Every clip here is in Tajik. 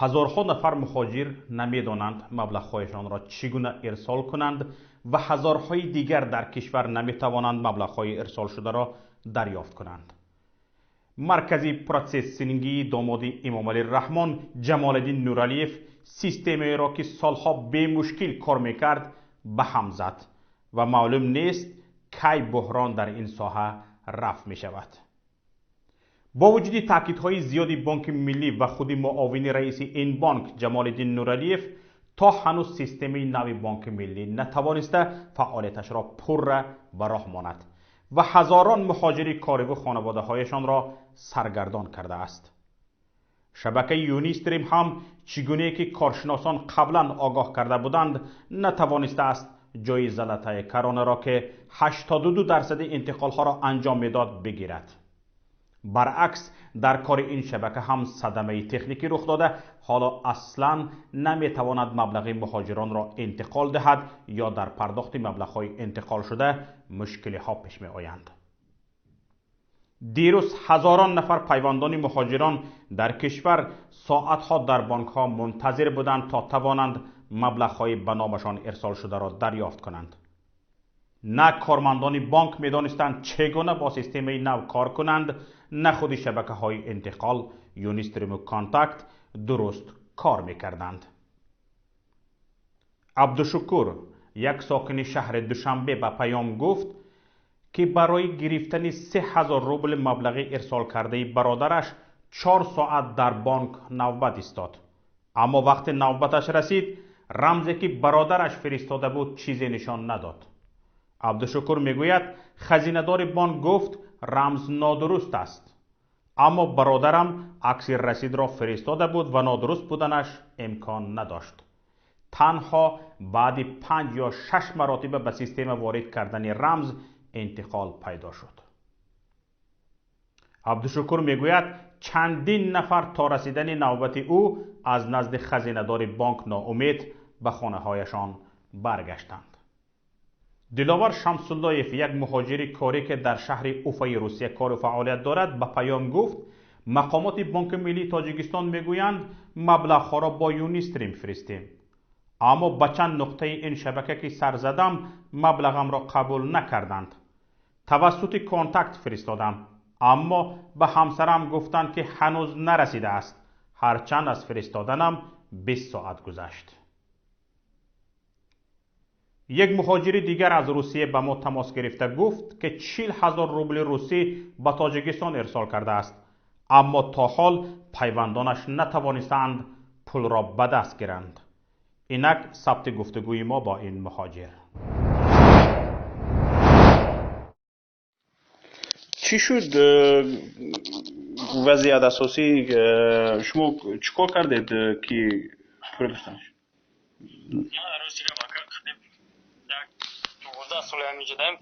Ҳазорҳо нафар муҳоҷир намедонанд маблағҳояшонро чӣ гуна ирсол кунанд ва ҳазорҳои дигар дар кишвар наметавонанд маблағҳои ирсолшударо дарёфт кунанд. Маркази процессингии домоди Эмомалӣ Раҳмон Ҷамолиддин Нуралиев системаеро, ки солҳо бемушкил кор мекард, ба ҳам зад ва маълум нест, кай буҳрон дар ин соҳа рафъ мешавад. Бо вуҷуди таъкидҳои зиёди Бонки Миллӣ ва худи муовини раиси ин бонк Ҷамолиддин Нуралиев, то ҳанӯз системаи нави Бонки Миллӣ натавониста фаъолияташро пурра ба роҳ монад ва ҳазорон муҳоҷири кориву хонаводаҳояшонро саргардон кардааст. Шабакаи Юнистрим ҳам, чӣ гунае ки коршиносон қаблан огоҳ карда буданд, натавонистааст ҷои Золотая Коронаро, ки 82% интиқолҳоро анҷом медод, бигирад. Баръакс, дар кори ин шабака ҳам садамаи техникӣ рух дода, ҳоло аслан наметавонад маблағи муҳоҷиронро интиқол диҳад ё дар пардохти маблағҳои интиқолшуда мушкилиҳо пеш меоянд. Дирӯз ҳазорон нафар пайвандони муҳоҷирон дар кишвар соатҳо дар бонкҳо мунтазир буданд, то тавонанд маблағҳои ба номашон ирсолшударо дарёфт кунанд. На кормандони бонк медонистанд, чӣ гуна бо системаи нав кор кунанд, на худи шабакаҳои интиқол Юнистриму Контакт дуруст кор мекарданд. Абдушукур, як сокини шаҳри Душанбе, ба Паём гуфт, ки барои гирифтани 3000 рубл маблағи ирсолкардаи бародараш 4 соат дар бонк навбат истод, аммо вақте навбаташ расид, рамзе, ки бародараш фиристода буд, чизе нишон надод. Абдушукур мегӯяд, хазинадори бонк гуфт, рамз нодуруст аст, аммо бародарам акси расидро фиристода буд ва нодуруст буданаш имкон надошт. Танҳо баъди панҷ ё шаш маротиба ба система ворид кардани рамз интиқол пайдо шуд. Абдушукур мегӯяд, чандин нафар то расидани навбати ӯ аз назди хазинадори бонк ноумед ба хонаҳояшон баргаштанд. Диловар Шамсуллоев, як муҳоҷири корӣ, ки дар шаҳри Уфаи Русия кору фаъолият дорад, ба Паём гуфт, мақомоти Бонки Миллии Тоҷикистон мегӯянд, маблағҳоро бо Юнистрим фиристем, аммо ба чанд нуқтаи ин шабака ки сар задам, маблағамро қабул накарданд. Тавассути Контакт фиристодам, аммо ба ҳамсарам гуфтанд, ки ҳанӯз нарасидааст, ҳарчанд аз фиристоданам 20 соат гузашт. Як муҳоҷири дигар аз Русия ба мо тамос гирифта гуфт, ки 40 000 рубли русӣ ба Тоҷикистон ирсол кардааст, аммо то ҳол пайвандонаш натавонистаанд пулро ба даст гиранд. Инак сабти гуфтугӯи мо бо ин муҳоҷир. Чӣ шуд вазъият асосӣ? Шумо чӣ кор кардед, ки пул гирифтан? Рости гап, як 12 соли ҳаминҷо даем,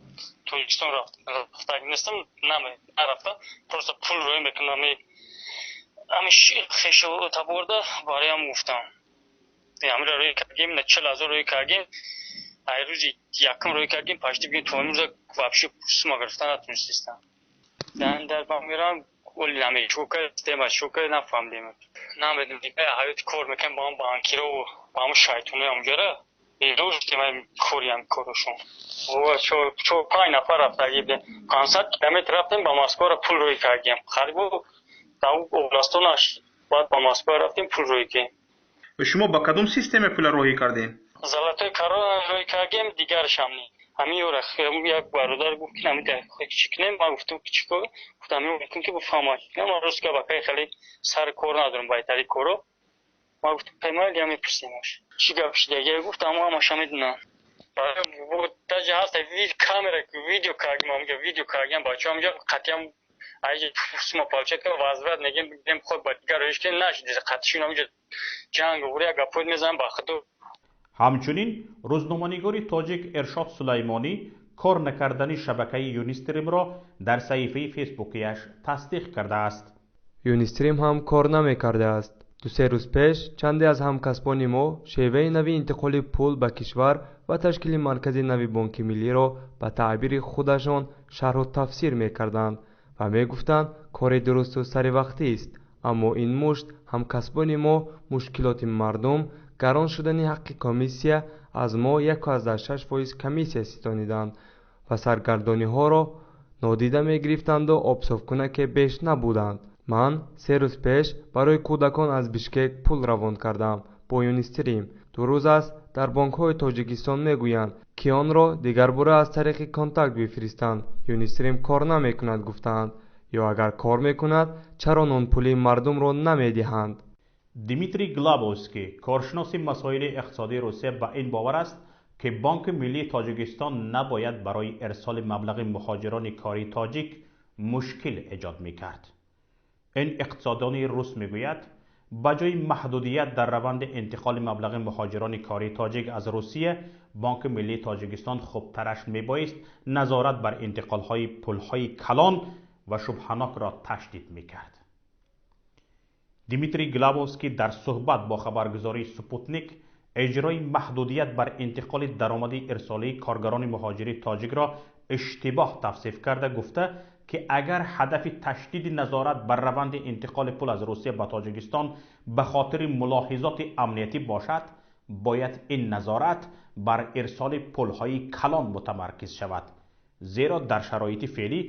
Тоҷикистон рафтаг нестам, нарафтам, просто пул рӯй мекунам. Ами хешу таборда бароям гуфтам, ҳамира рӯй кардем, на 40 000 рӯй кардем. Ай рӯзи якум рӯй кардем, почти бигем, то имрӯза вообще сума гирифта натунистистам. Дар ба мерам, оли ами чӯка система чӯка нафаҳмидем, намедонем, дига ҳаёти кор мекунем бо ҳам банкиро, бо ҳамун шайтонои ҳамҷара кориам корушон. Чор панҷ нафар рафтагӣ будем, 500 километр рафтем, ба Москваро пул рӯй кардем, қарибу дар областонаш, баъд ба Москва рафтем, пул рӯй кардем. Шумо ба кадом система пула роҳӣ кардем? Золотой Корона рӯй кардем, дигарашам не. Ҳамин ёра як бародар гуфт, ки ҳамин чӣ кунем. Ман гуфтам, ки чӣ кор? Гуфт, ҳамин мекунем, ки бифаҳмад. Ман рост гап, акай, хеле сари кор надорам, байтари коро. Ман гуфтам, паймайли, мепурсемаш, чӣ гап шудагия. Гуфт, аммо ҳамаша медонам, даже ҳаста камера, видео кардем, ҳамҷа видео кардем, бачаҳо ҳамҷа қатъиям айҷа сума получать возврат мегем, бигем, ход ба дигар роиш ки нашид, қатъишон ҳамҷа ҷанг як гапоид мезанам, ба худо. Ҳамчунин рӯзноманигори тоҷик Иршод Сулаймонӣ кор накардани шабакаи Юнистримро дар саҳифаи фейсбукияш тасдиқ кардааст. Юнистрим ҳам кор намекардааст. Ду-се рӯз пеш чанде аз ҳамкасбони мо шеваи нави интиқоли пул ба кишвар ва ташкили маркази нави Бонки Миллиро ба таъбири худашон шарҳу тафсир мекарданд ва мегуфтанд, кори дурусту саривақтист, аммо ин мушт Ҳамкасбони мо мушкилоти мардум, гарон шудани ҳаққи комиссия, аз мо 1,6% комиссия ситониданд ва саргардониҳоро нодида мегирифтанду обсофкунаке беш набуданд. Ман 3 рӯз пеш барои кӯдакон аз Бишкек пул равон кардам бо Юнистрим. 2 рӯз аст, дар бонкҳои Тоҷикистон мегӯянд, ки онро дигарбора аз тариқи контакт бифиристанд. Юнистрим кор намекунад, гуфтаанд. Ё агар кор мекунад, чаро нонпулии мардумро намедиҳанд? Дмитрий Глабовский, коршиноси масоили иқтисодии Русия, ба ин бовар аст, ки Бонки миллии Тоҷикистон набояд барои ирсоли маблағи муҳоҷирони кории тоҷик мушкил эҷод мекард. Ин иқтисоддони рус мегӯяд, ба ҷои маҳдудият дар раванди интиқоли маблағи муҳоҷирони кории тоҷик аз Русия, Бонки миллии Тоҷикистон хубтараш мебоист назорат бар интиқолҳои пулҳои калон ва шубҳанокро ташдид мекард. Дмитрий Глабовский дар суҳбат бо хабаргузории Спутник иҷрои маҳдудият бар интиқоли даромади ирсолии коргарони муҳоҷири тоҷикро иштибоҳ тавсиф карда, гуфта, ки агар ҳадафи ташдиди назорат бар раванди интиқоли пул аз Русия ба Тоҷикистон ба хотири мулоҳизоти амниятӣ бошад, бояд ин назорат бар ирсоли пулҳои калон мутамаркиз шавад, зеро дар шароити феълӣ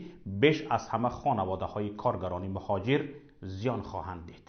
беш аз ҳама хонаводаҳои коргарони муҳоҷир зиён хоҳанд дид.